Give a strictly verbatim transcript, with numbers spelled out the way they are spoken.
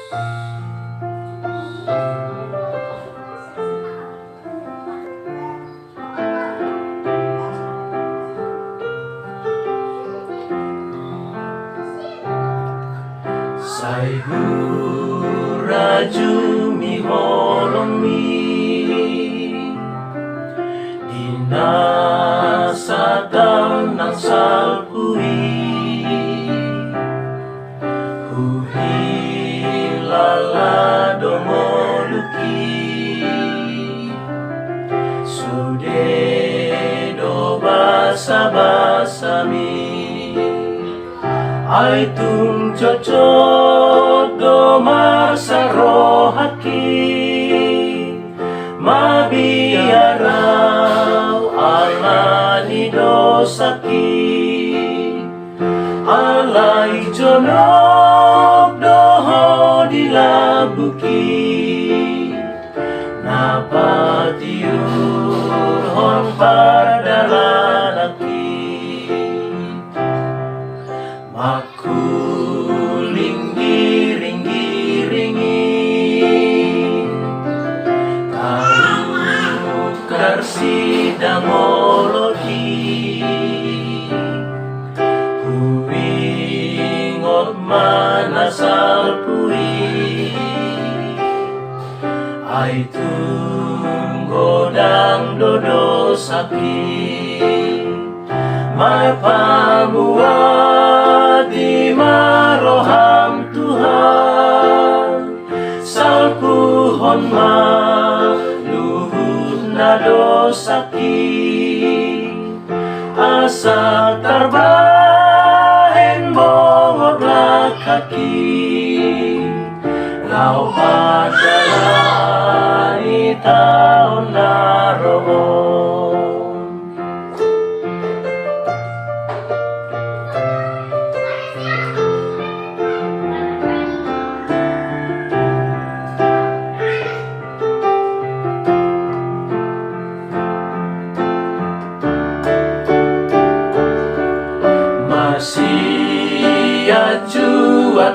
Sai hurajumi holongmi di na sataon nang salpu i. Huhilala do ngolungki, sude do basabasami. Ai tung jotjot do marsarohangki, mabiar au ala ni dosangki. Alai jonok do ho di lambungki, na patiurhon pardalananki. Mangkuling giringgiring i, taukar sidang olot i. Huingot ma na salpu i, ai tung godang do dosangki. Marpamuati ma roham Tuhan, salpuhon ma luhutna dosangki. Asa tarbahen bongot langkangki, laho mandalani taon na ro on. Masianjuan